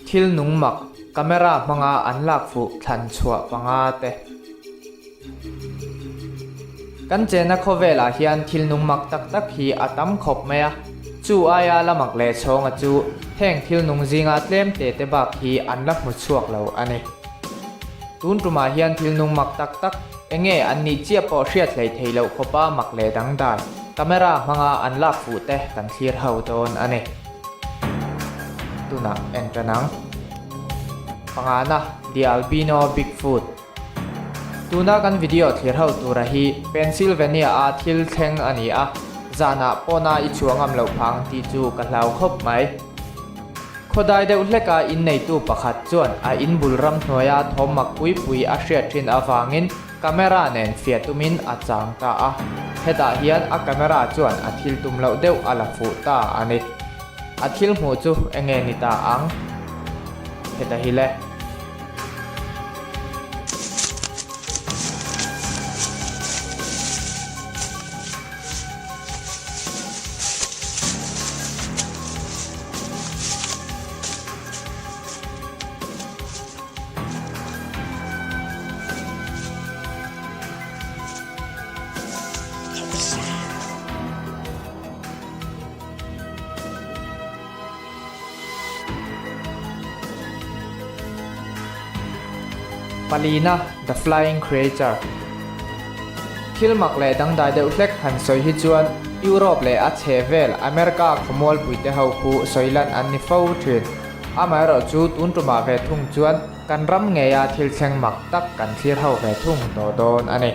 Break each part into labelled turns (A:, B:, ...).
A: Thil nung mak, camera hmanga an lak fuh thlan chhuah panga te. Kan chena khawvelah hian thil nung mak tak tak hi a tam khawp mai a, chu aia la mak leh chhawnga chu heng thil nung zinga tlem te te bak hi an la hmu chhuak lo a ni. Tun tumah hian thil nung mak tak tak enge an nih chiah pawh hriat hleih theih loh khawpa mak leh dangdai camera hmanga an lak fuh te kan thlir ho dawn a ni. Tunah en tan ang. Pangana, The Albino Bigfoot. Tuna kan video thlir ho tura hi Pennsylvania a thil thleng a ni a, zanah pawna i chhuah ngam loh phang tih chu ka hlau khawp mai. Khawdai deuh hleka inneitu pakhat chuan a inbul ramhnuaia thawm mak pui pui a hriat thin avangin camera nen fiah tumin a chang ta a, hetah hian a camera chuan a thil tum loh deuh a la fuh ta a ni. A thil hmuh chu enge ni ta ang? Heta hi le. Palina, The Flying Creature Thil mak leh dangdai deuh hlek han sawi hi chuan Europe leh a chhehvel America khawmualpuite ho khu sawi lan an ni fo thin. Amaherawhchu tun tumah ve thung chuan kan ram ngeia thil thleng mak tak kan thlir ho ve thung tawh dawn a ni.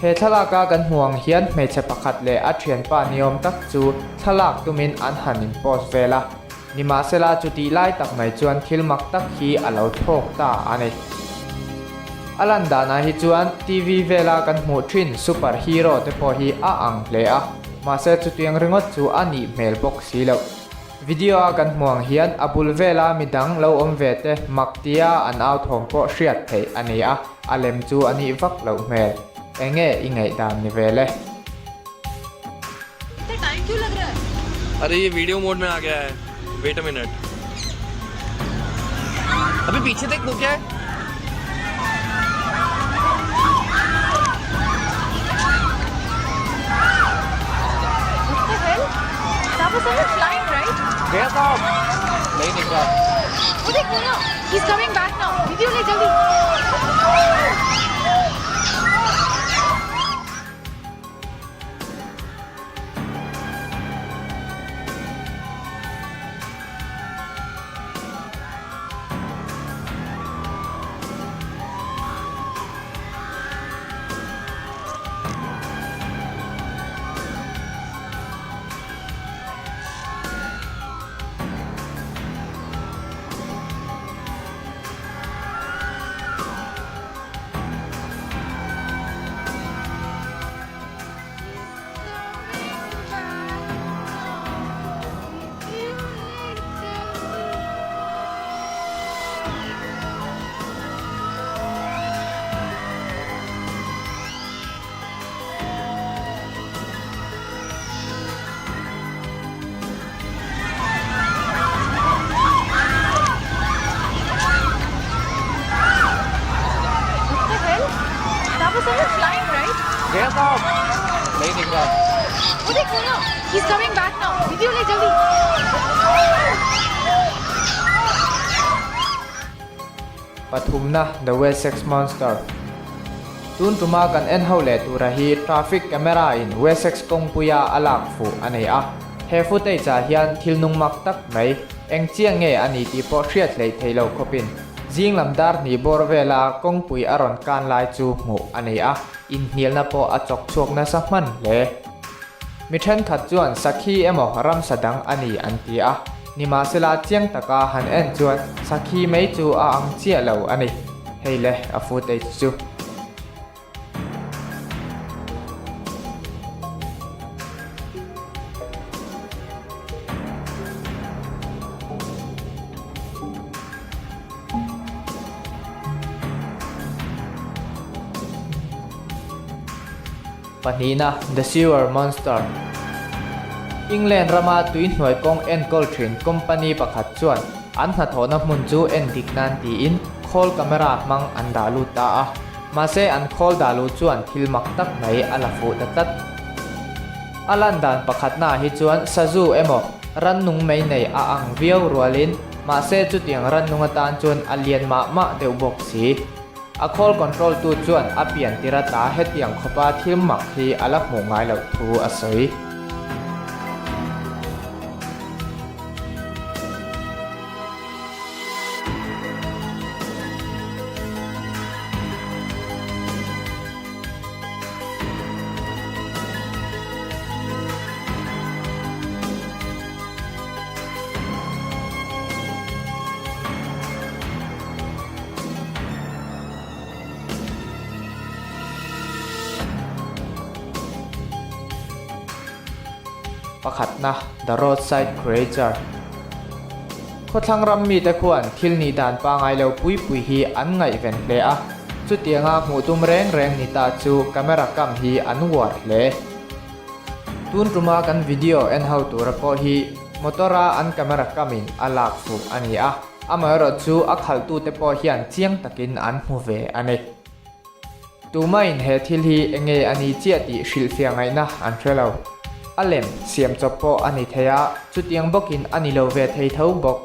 A: He thlalaka kan hmuh ang hian hmeichhe pakhat leh a thianpa niawm tak chu thlalak tumin an han in post vel a, nimahsela chutih lai tak mai chuan thil mak tak hi a lo thlawk ta a ni. A lan danah hi chuan TV vela kan hmuh thin super hero te pawh hi a ang hle a, mahse chutiang ringawt chu a nih hmel bawk si loh. Video a kan hmuh ang hian a bul vela midang lo awm ve te mak tia an au thawm pawh hriat theih a ni a, a lem chu a nih vak loh hmel. Enge i ngaihdan ni vel e?
B: इतना टाइम क्यों लग रहा है
C: अरे ये video mode में आ गया है wait a minute अभी पीछे देख वो क्या है
B: What the hell? That was someone flying, right?
C: गया साहब नहीं दिख रहा
B: वो देख वो ना He's coming back now. Video ले जल्दी. What the hell? That was someone flying, right?
C: गया साहब नहीं दिख रहा
B: वो देख वो ना He's coming back now. Video ले जल्दी.
A: Pathumna, The Wessex Monster Tun tuma kan en ho leh tura hi traffic camera in Wessex kawngpuia a lak fuh a nei a. He footage ah hian thil nung mak tak mai eng chiang nge a ni tih pawh hriat hleih theih loh khawpin zing lam dar hnih bawr vela kawngpui a rawn kan lai chu hmuh a nei a, inhnialna pawh a chawk chhuak nasa hman hle. Mi thenkhat chuan sakhi emaw ramsa dang a ni an ti a, nimahsela chiang taka han en chuan sakhi mai chu a ang chiah lo a ni. Hei le a footage chu. Pahnihna, The Sewer Monster. England rama tui hnuai kawng enkawl thin company pakhat chuan. An hnathawhna hmun chu en dik nan tiin khawl camera hmang an dah lut ta a. Mahse an khawl dah luh chuan thil mak tak mai a la fuh ta tlat. A lan dan pakhatnaah hi chuan sazu emaw rannung mei nei a ang viau rualin mahse chutiang rannung atan chuan a lian mah mah deuh bawk si. A khawl control tu chuan a pian tir ata hetiang khawpa thil mak hi a la hmuh ngai loh thu a sawi. Pakhatna, The Roadside Creature. Khawthlang ram mite khuan thil nih dan pangai lo pui pui hi an ngaihven hle a, chutianga hmuh tum reng reng ni ta chu camera kam hi an uar hle. Tun tuma kan video en ho tura pawh hi motor a an camera kamin a lak fuh a ni a, amaherawh chu a khalhtute pawh hian chiang takin an hmu ve a ni. Tumain he thil hi enge a ni chiah tih hrilhfiah ngaihna an hre lo. A lem siam chawp pawh a ni thei a, chutiang bawkin a ni lo ve thei tho bawk.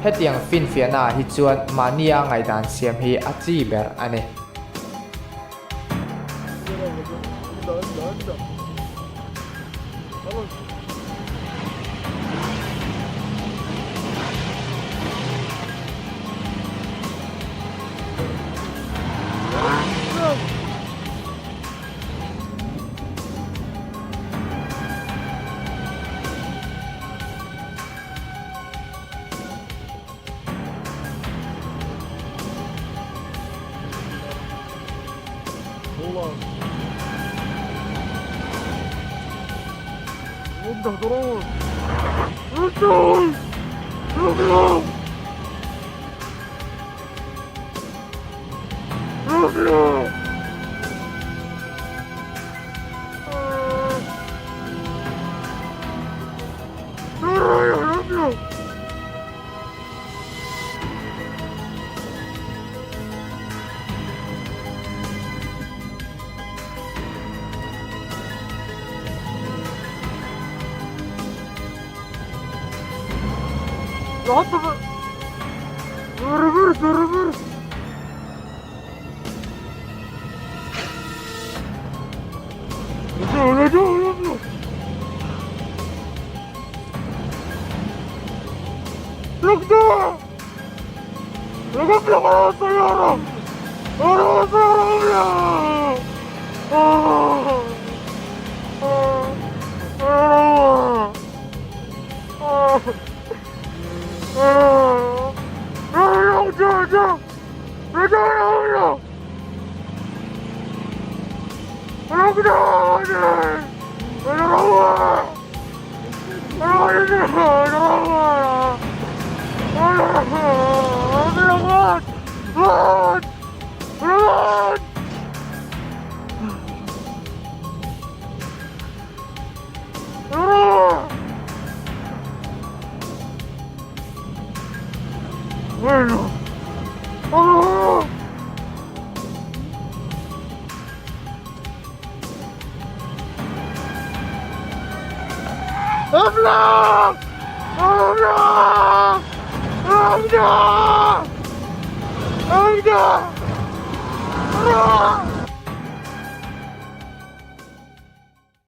A: Hetiang finfiahnaah hi chuan mahnia ngaihdan siam hi a chi ber a ni.